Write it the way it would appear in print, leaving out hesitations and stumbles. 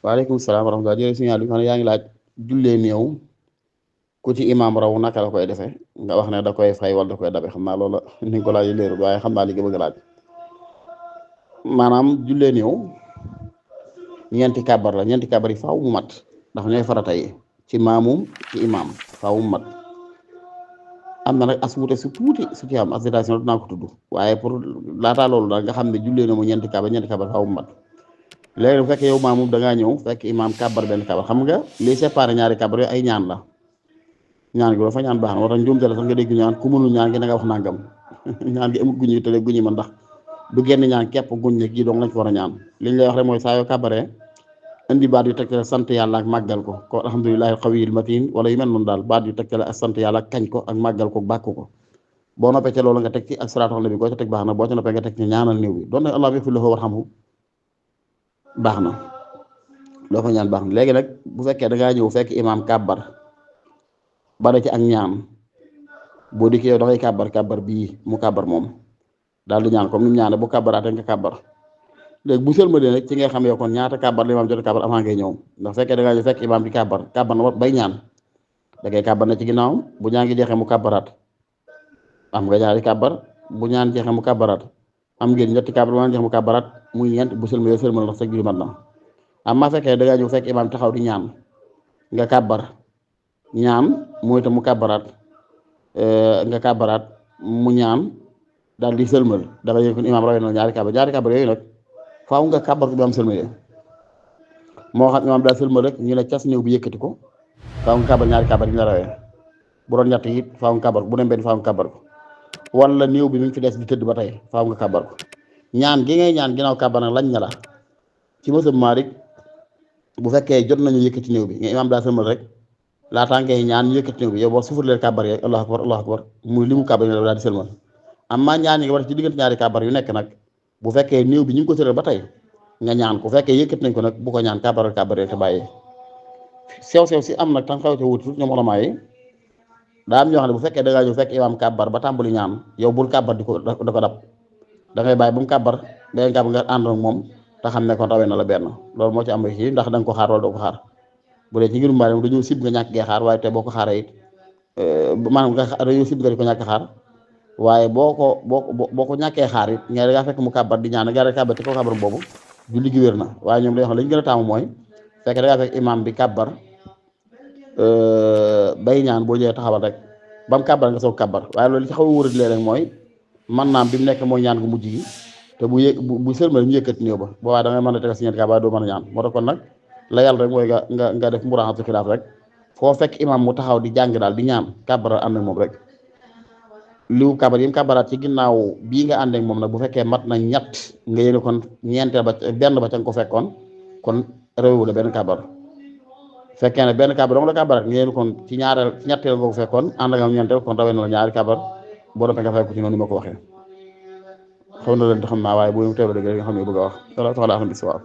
waaleykum salaam wa rahmatulah jërëjëf signal bi xam ne yaa ngi laaj jullee néew ku ci imaam raw naka la koy defee nga wax ne da koy fay wala da koy dabe xam naa loola ni nga ko laaj leerul waaye xam naa li nga bëgg a laaj maanaam jullee néew ñeenti kàbbar la ñeenti kàbbar yi faaw mu mat ndax ñooy farata yi ci maamum ci imaam faaw mu mat am na nag as wuute su tuuti su ci am association dinaa ko tudd waaye pour laataa loolu daal nga xam ne jullee na mu ñeenti kàbbar faaw mu mat. léegi bu fekkee yow maam moom da ngaa ñëw fekk imaam kàbbar benn kàbbar xam nga li séparé ñaari kàbbar yooyu ay ñaan la ñaan gi fa ñaan baax na moo tax njuumte la sax nga dégg ñaan ku mënul ñaan gi da nga wax nangam ñaan gi amul guñ yi te guñ yi man ndax du génn ñaan képp guñ ne kii dong lañ ko war a ñaan liñ lay wax rek mooy saa yoo kàbbaree indi baat yu tegtale sant yàlla ak màggal ko alhamdulillahi alqawiyil matin wala yu mel noonu daal baat yu tegtale ak sant yàlla ak kañ ko ak màggal ko bàkk ko boo noppee ca loolu nga teg ci ak salaatu ala nabi boo ca teg baax na boo ca noppee nga teg ci ñaanal néew bi doon na allah yaghfir lahu warhamhu baax na loo ko ñaan baax na léegi nag bu fekkee da ngaa ñëw fekk imaam kàbbar bare ci ak ñaan boo dikkee yow da ngay kàbbar bii mu kàbbar moom daal di ñaan comme ni mu ñaane bu kàbbaraatee nga kàbbar léegi bu sëlmalee nag ci ngay xam yow kon ñaata kàbbar la imaam jot kàbbar avant ngay ñëw ndax fekkee da ngaa ñëw fekk imaam di kàbbar na bay ñaan da ngay kàbbar na ci ginnaawam bu ñaan gi jeexee mu kàbbaraat am nga ñaari kàbbar bu ñaan jeexee mu kàbbaraat am ngeen ñetti kàbbar bu ñaan jeexee mu kàbbaraat muy ñeent bu sëlma yow sëlmal ndax sa julli mat na amma fekkee da ngaa ñëw fekk imaam taxaw di ñaan nga kàbbar ñaan mooy tam mu kàbbaraat nga kàbbaraat mu ñaan daal di sëlmal da nga yëg kon imaam rawee na ñaari kàbbar yooyu nag faaw nga kàbbar ko bi am sëlmalee moo xam imaam daal sëlmal rek ñu ne cas néew bi yëkkati ko faaw nga kàbbar ñaari kàbbar yi ñu la rawee bu doon ñett it faaw nga kàbbar ko bu dem benn faaw nga kàbbar ko wala néew bi mi ngi fi des di tëdd ba tey faaw nga kàbbar ko ñaan gi ngay ñaan ginnaaw kàbbar nag lañ na la ci mësab Maalik bu fekkee jot nañu yëkkati néew bi nga imaam daa sëlmal rek laataa ngay ñaan ñu yëkkati néew bi yow boo sufurlee kàbbar yi allahu akbar muy limu kàbbar yi daal di sëlmal amma ñaan yi nga war ci diggante ñaari kàbbar yu nekk nag bu fekkee néew bi ñu ngi ko tëral ba tey nga ñaan ko fekkee yëkkati nañ ko nag bu ko ñaan kàbbar yi te bàyyi sew si am nag tan xaw ca wuti ñoom ulamaa yi daa am ñoo xam ne bu fekkee da ngaa ñëw fekk imaam kàbbar ba tàmbali ñaan yow bul kàbbar da ko dab da ngay bàyyi ba mu kàbbar beneen kàbbar nga ànd ak moom te xam ne kon rawee na la benn loolu moo ci am ci ndax da nga ko xaar wala doo ko xaar bu dee ci ngirum Maalik dañoo sib nga ñàkk gee xaar waaye te boo ko xaaree it maanaam dañoo sib nga di ko ñàkk xaar waaye boo ko ñàkkee xaar it nga da ngaa fekk mu kàbbar di ñaan nga da kàbbar ci ko kàbbar boobu julli gi wér na waaye ñoom dañoo xam lañu gën a taamu mooy fekk da ngaa fekk imaam bi kàbbar bay ñaan boo ñëwee taxawal rek ba mu kàbbar nga soog kàbbar waaye loolu ci xaw a wóoradi léeg-léeg mooy man naam bi mu nekk mooy ñaan gu mujj gi te bu sëlmal ñu yëkkati néew ba boobaa da ngay mën a tegal si ñeent kàbbar doo mën a ñaan moo tax kon nag la yàlla rek mooy nga def muraaxatu xilaaf rek foo fekk imaam mu taxaw di jàng daal di ñaan kàbbaral ànd ak moom rek liw kàbbar yi mu kàbbaraat ci ginnaaw bii nga ànd ak moom nag bu fekkee mat na ñett nga yëge kon ñeenteel ba benn ba ca nga ko fekkoon kon réewu la benn kàbbar fekkee ne benn kàbbar dong la kàbbaraat nga yëge kon ci ñetteel nga ko fekkoon ànd ak ñeenteel kon rawee na la ñaari kàbbar boo defee nga fay ko ci noonu ni ma ko waxee xaw na leen di xam naa waaye boo teewlu dëgg nga xam ne bëgg a wax wala taala alam bi sawaab